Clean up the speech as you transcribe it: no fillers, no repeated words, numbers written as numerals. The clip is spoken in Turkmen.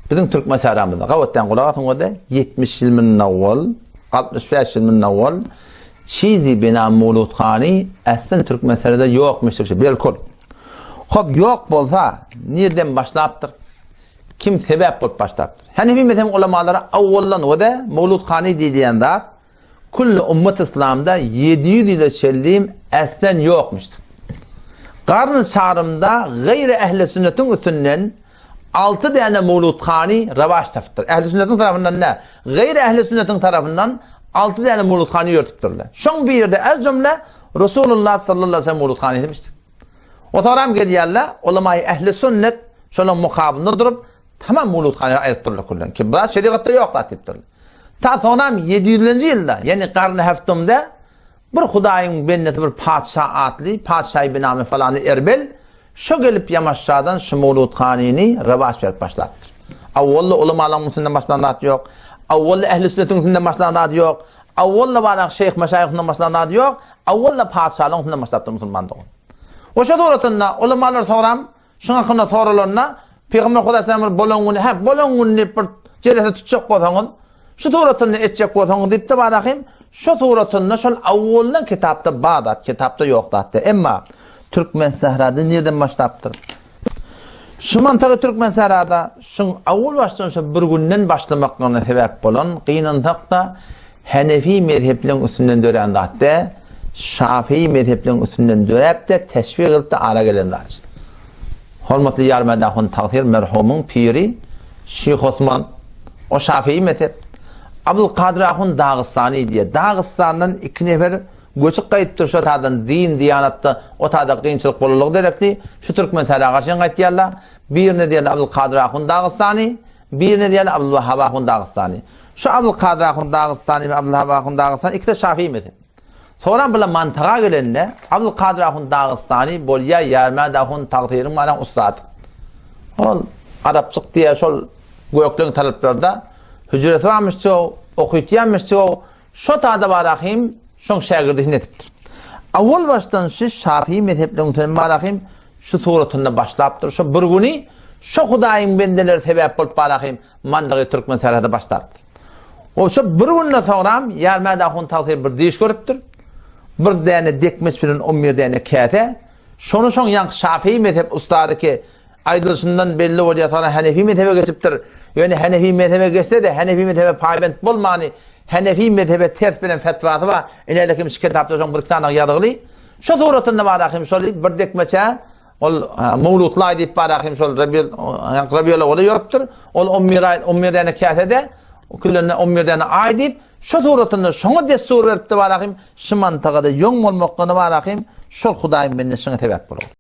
Biziň türkmen sähramyzda, gabatdan gulak asyň bolsa, 70 ýyl mundan owal, 65 ýyl mundan owal çizi bina mowludhany äslen türkmen sährada ýokmuşdyr, belkul. Hop, ýok bolsa, nirden başlapdyr? Kim sebäp bolup başlapdyr? Hanefi mezhebiň ulamalary awwaldan we-de mowludhany diýilýän zat Külli ummat yslamda 700 ýyla çenlim äslen ýokmuşdyr. Garny çarymda gaýry ähli sünnetiň üstünden alty däne mowludhany rawaç tapypdyr. Ähli sünnetiň tarapyndan däl, gaýry ähli sünnetiň tarapyndan alty däne mowludhany ýöretipdirler. Şoň birde ez jümle Resulullah sallallahu aleyhi ve sellem mowludhany etmişdir. O soram gelýärler, ulamaýy ähli sünnet şolaň mukabylynda durup, tamam mowludhany aýrypdyrlar küllen. Ki bu zat şerigatda ýok zat diýipdirler. Ta soňram 700-nji ýylda, ýagny garny heftumda bir Hudaýyň bendesi bir patyşa atly, patyşaýy binamy falany Erbel, şo gelip Ýamaşşadan şu mowludhanyny rewaç berip başlapdyr. Awwalda ulamalaryň üstünden başlan zat ýok. Awwalda ähli sünnetiň üstünden başlan zat ýok. Awwalda barak şeýh meşaýyh üstünden başlan zat ýok. Awwalda patyşalaryň üstünden başlapdyr musulman dogan. We şo suratynda ulamalar soram, şuň hakynda soralanda Pygamber Hudaý sen bir bolan güni, hä bolan gün diýip bir jelese tutjak bolsaňyz, şu suratynda etjek bolsaňyz diýip-de barahym, şo suratynda şol awwaldan kitapda bar zat, kitapda ýok zat däl. Emma Türkmen sährada nirden başlapdyr? Şu mantagy Türkmen sährada şuň awwal başdan şo bir günden başlamaklygyna sebäp bolan, gynansak-da, Hanefi mezhepleriň üstünden dörän zat däl, Şafii mezhepleriň üstünden döräp-de, teşwik edilip-de ara gelen zat. Hormatly Ýarmäd ahun tagsyr merhumyň piri Şyh Osman, o Şafii mezhep. Abdulkadyr ahun Dagystany diýýär. Dagystandan iki nefer göçüp gaýdypdyr şo taýdan din, diýanatda o taýda kynçylyk bolanlygy derekli şu türkmen sähra garşy gaýtýarlar. Birine diýýärler Abdulkadyr ahun Dagystany, birine diýýärler Abdulwahhab ahun Dagystany. Şu Abdulkadyr ahun Dagystany we Abdulwahhab ahun Dagystany ikisi-de Şafii mezhep. Soňra bular mantyga gelende, Abdulkadyr ahun Dagystany bolýar Ýarmäd ahun tagsyryň baraň ussady. Ol arapçyk diýýär şol gökleň talyplarda hüjresi barmyş çow, okytýarmyş çow, şo tada barahym şoň şägirdisini edipdir. Awwal başdan şu Şafii mezhepleň üstünden barahym şu suratynda başlapdyr. Şo bir güni şo Hudaýyň bendeleri sebäp bolup barahym mandygy türkmen serhede başlapdyr. O şo bir günden soňram Ýarmäd ahun tagsyr bir düýş görüpdir. Bir däne dekmeç bilen on bir däne käse. Şony şoň ýaňky Şafii mezhep ustady ki, aýdylyşyndan belli bolýar, soňra Hanefi mezhebe geçipdir. Ýöne Hanefi mezhebe geçse-de, Hanefi mezhebe paýbent bolmany, Hanefi mezhebe ters bilen fetwasy bar. Ine, kim şu kitapda şoň bir iki sany ýazgyly. Şo suratynda bar ahim şol bir dekmeçä Ol mowlutlaý diýip bar ahim şol Rabiul-Awwala ýörüpdir. Ol on bir aý, on bir däne käsede, külende on bir däne aý diýip, şo suratynda şoňa dessur beripdi bar ahim, şu mantagada ýoň bolmaklygyna bar ahim, şol Hudaýyň bendesi şoňa sebäp bolar.